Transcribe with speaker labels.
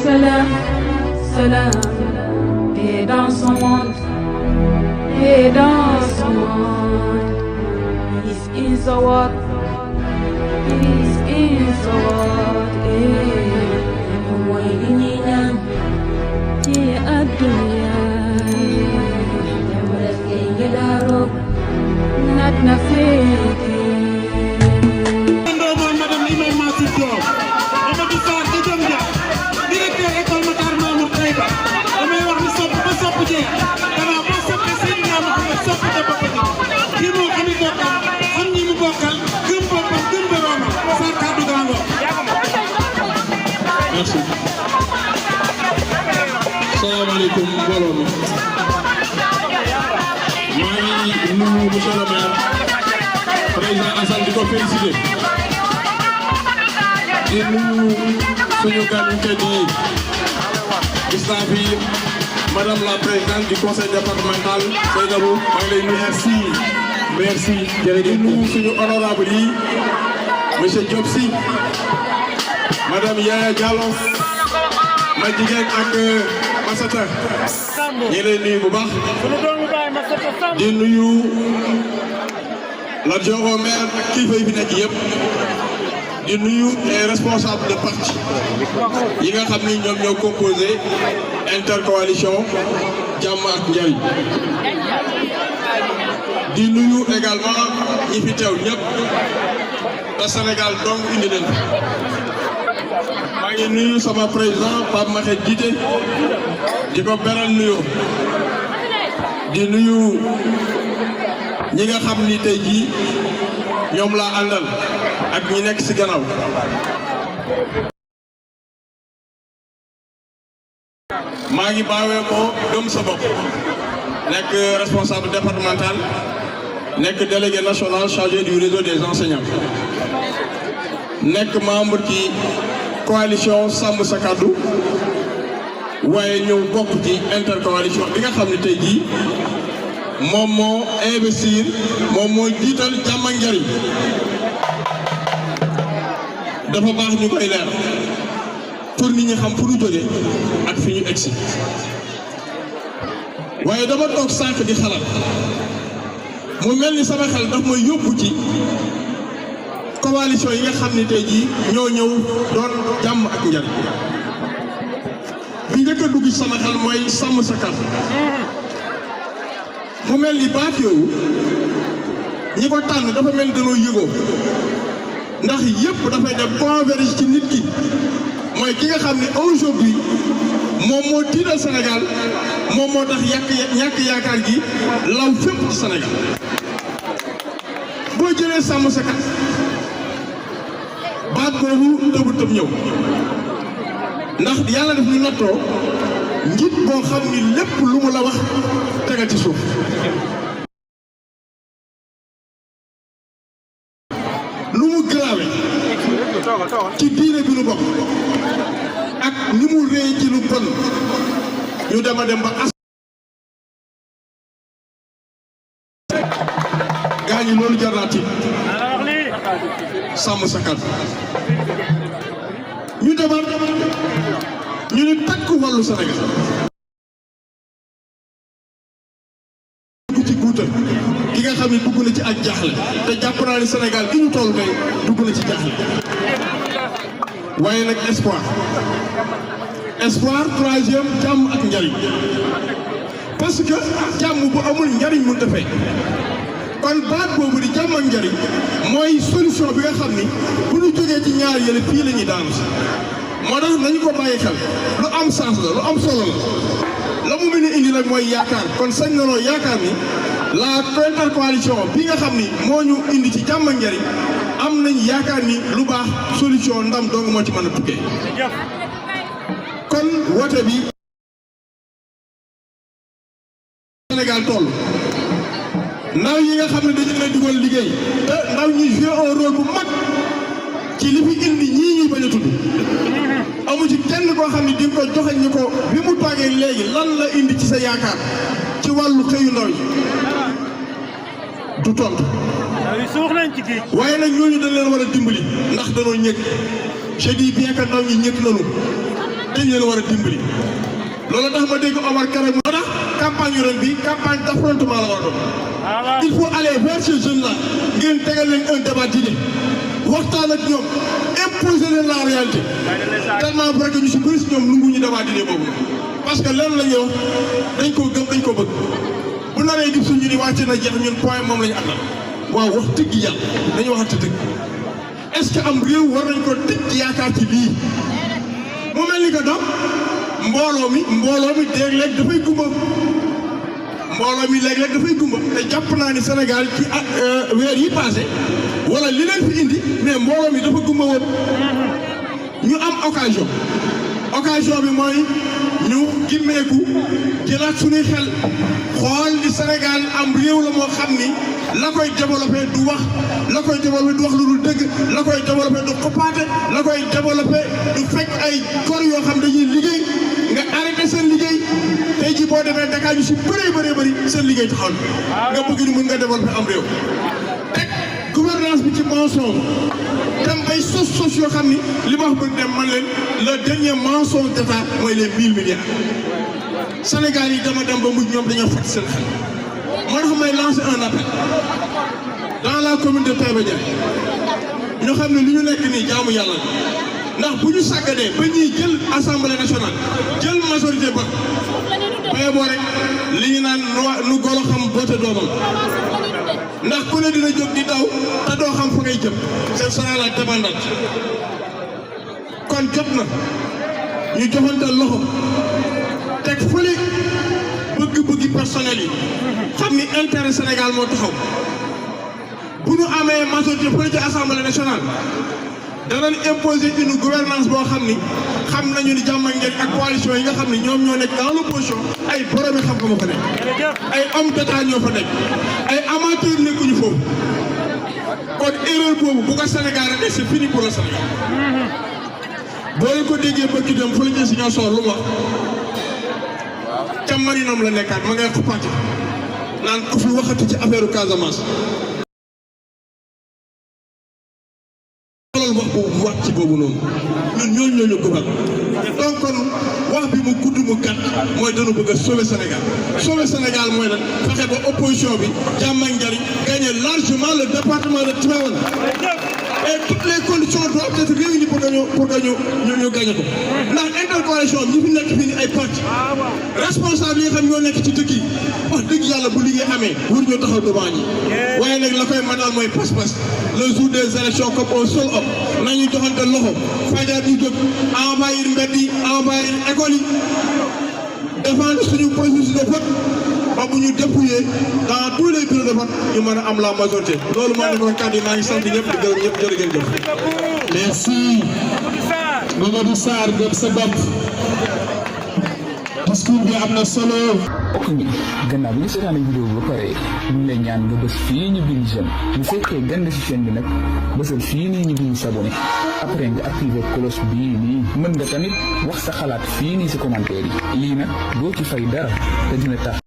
Speaker 1: salam, salam, paix dans son monde, paix dans son monde. Peace in the world, peace in the world. Moyinina, ye adunya, yamras kengedaro, nat na feke.
Speaker 2: Merci. Salam alaikum, mbooloo mi. maa ngi nuyu monsieur le maire président Assane di ko féliciter. di nuyu suñu gan yu tedd yi. gis naa fi madame la présidente du conseil départemental Yéwou maa ngi lay nuyu. merci jërëjëf. di nuyu suñu honorable yi monsieur Diop Sy. madame Yaya Diallo ma jigéen ak Massata ñu ngi lay nuyu bu baax di nuyu l'adjoint au maire ak kilifa yi fi nekk yëpp di nuyu les responsables de parti yi nga xam ni ñoom ñoo composé intercoalition jàmm ak njariñ di nuyu également ñi fi teew ñëpp te Sénégal donc indi leen maa ngi nuyu sama président Pape Makhé Djité di ko beral nuyoo di nuyu ñi nga xam ni tey jii ñoom laa àndal ak ñi nekk ci gannaaw. maa ngi baawee ko gëm sa bopp nekk responsable départemental nekk délégué national chargé du réseau des enseignants nekk membre ci coalition Sàmm Sa Kàddu waaye ñëw bokk ci intercoalition bi nga xam ne tey jii moom moo investir moom moo jiital jàmm ak njariñ dafa baax ñu koy leer pour nit ñi xam fu ñu jóge ak fi ñu egsi waaye dama toog sànq di xalaat mu mel ni sama xel daf may yóbbu ci coalition yi nga xam ne tey jii ñoo ñëw doon jàmm ak njariñ bi njëkk a dugg ci sama xel mooy Sàmm Sa Kàddu mu mel ni baat yooyu ñi ko tànn dafa mel ni dañoo yëgoo ndax yëpp dafay dem converger ci nit ki mooy ki nga xam ne aujourd'hui moom moo tiital Sénégal moom moo tax ñàkk yaakaar gi law fépp ci Sénégal boo jëlee Sàmm Sa Kàddu baat boobu tëbu tëb ñëw ndax yàlla def ñu nattoo njiit boo xam ni lépp lu mu la wax tegal ci suuf lu mu grave ci diine bi nu bokk ak ni mu réy ci lu bon ñu dem a dem ba as gaa ñi loolu jar naa tiit Sàmm Sa Kàddu ñu demaat ñu ne takk wàllu Sénégal dugg ci guuta ki nga xam ne dugg na ci ak jaaxle te jàpp naa ni Sénégal gi ñu toll tey dugg na ci jaaxle waaye nag espoir troisième jàmm ak njariñ parce que jàmm bu amul njariñ mënut a fay kon baat boobu di jàmm ak njariñ mooy solution bi nga xam ni bu ñu jógee ci ñaar yële fii la ñuy daanu si moo tax nañu ko bàyyi xel lu am sens la lu am solo la mu mën a indi nag mooy yaakaar kon sañ na noo yaakaar ni la intercoalition bi nga xam ni moo ñu indi ci jàmm ak njariñ am nañ yaakaar ni lu baax solution ndam dong moo ci mën a tukkee kon woote bi Sénégal toll ndaw yi nga xam ne dañu leen dugal liggéey te ndaw ñi joué un rôle bu mag ci li fi indi ñii ñuy bañ a tudd amu ci kenn koo xam ne di nga ko joxe ñu ko bi mu toogee léegi lan la indi ci sa yaakaar ci wàllu xëyu ndaw yi du tontu waaye nag ñooñu dañ leen war a dimbali ndax danoo ñëkk je dis bien que ndaw ñi ñëkk nañu te dañ leen war a dimbali loolu tax ma dégg Omar Kare moo tax campagne ren bi campagne d'affrontement la war a doon il faut aller vers ces jeunes là ngeen tegal leen un débat d'idées waxtaan ak ñoom imposer leen la réalité tellement vrai que ñu si bëri si ñoom nanguñu débat d'idées boobu parce que lenn la ñuy wax dañ koo gëm dañ ko bëgg bu naree gis suñu ni wàcce na jeex ñun point moom la ñu àndal waaw wax dëgg yàlla dañu waxante dëgg est-ce que am réew war nañ ko tëj yaakaar ci lii mu mel ni que donc mbooloo mi léeg-léeg dafay gumba léeg-léeg dafay gumba te jàpp naa ni Sénégal ci weer yi passé wala li leen fi indi mais mbooloo mi dafa gumba woon ñu am occasion bi mooy ñu gimmeeku jëlaat suñuy xel xool ni Sénégal am réew la moo xam ni la koy développé du wax la koy développé du wax lu dul dëgg la koy développé du xoppaate la koy développé du fekk ay kor yoo xam dañuy liggéey nga arrêté seen liggéey tey jii boo demee Dakar ñu si bëri seen liggéey taxaw nga bëgg ni mën nga développé am réew teg gouvernance bi ci mensonge dem bay sos yoo xam ni li ma wax bëgg dem man leen le dernier mensonge d'État mooy les 1000 milliards Sénégal yi dama dem ba mujj ñoom dañoo fàtt seen xel moo tax may lancer un appel dans la commune de Taïba ñu xam ne li ñu nekk nii jaamu yàlla ndax bu ñu sàgganee ba ñuy jël assemblée nationale jël majorité ba baye boo rek li ñu naan nu golo xam boote doomam ndax ku ne dina jóg di daw te doo xam fa ngay jëm c'est ça la dépendance kon jot na ñu joxante loxo teg fële bëgg-bëggi personnel yi xam ni intérêt Sénégal moo taxaw bu ñu amee majorité fële ci assemblée nationale danañ imposer une gouvernance boo xam ni xam nañu ni jàmm ak njëriñ ak coalition yi nga xam ni ñoom ñoo nekk dans l'opposition ay boromi xam-xam fa nekk ay hommes d'État ñoo fa nekk ay amateurs nekkuñu foofu kon erreur boobu bu ko Sénégal rek c'est fini pour le Sénégal boo leen ko déggee bëgg dem fële ci Signor Soor lu mu wax ca marinam la nekkaat ma ngay xuppaati naan ku fi waxati ci affaire Casamance xoolal wax boobu wax ci boobu noonu ñun ñooñu gëbal donc kon wax bi mu gudd mu gàtt mooy dañu bëgg a sauver Sénégal mooy nag fexe ba opposition bi jàmm ak njariñ gagner largement le département de Tivaouane et toutes les conditions doivent être réunies pour que ñu gagner ko ndax intercoalition ñi fi nekk fii ni ay parti responsable yi nga xam ñoo nekk ci dëkk yi wax dëgg yàlla bu liggéey amee wur ñoo taxaw devant ñi waaye nag la koy manal mooy pas-pas le jour des élections comme un seul homme nañu joxante loxo fajar ñu jóg envahir mbedd yi envahir école yi défendre suñu processus de vote ba bu ñu dépouiller dans tous les bureaux de vote ñu mën a am la majorité loolu moo nekkoon kàddu yi maa ngi sant ñëpp di gërëm ñëpp jërë ngeen jëf.
Speaker 3: merci Mamadou Sarr gëm sa bopp discours bi am na solo.
Speaker 4: ok gannaaw bi ñu seetaan vidéo bi ba pare ñu ngi lay ñaan nga bës fii ñu bind j'aime bu fekkee gën nga si chaîne bi nag bësal fii nii ñu bind s'abonner après nga activer cloche bii nii mën nga tamit wax sa xalaat fii nii si commentaire yi lii nag doo ci fay dara te dina tax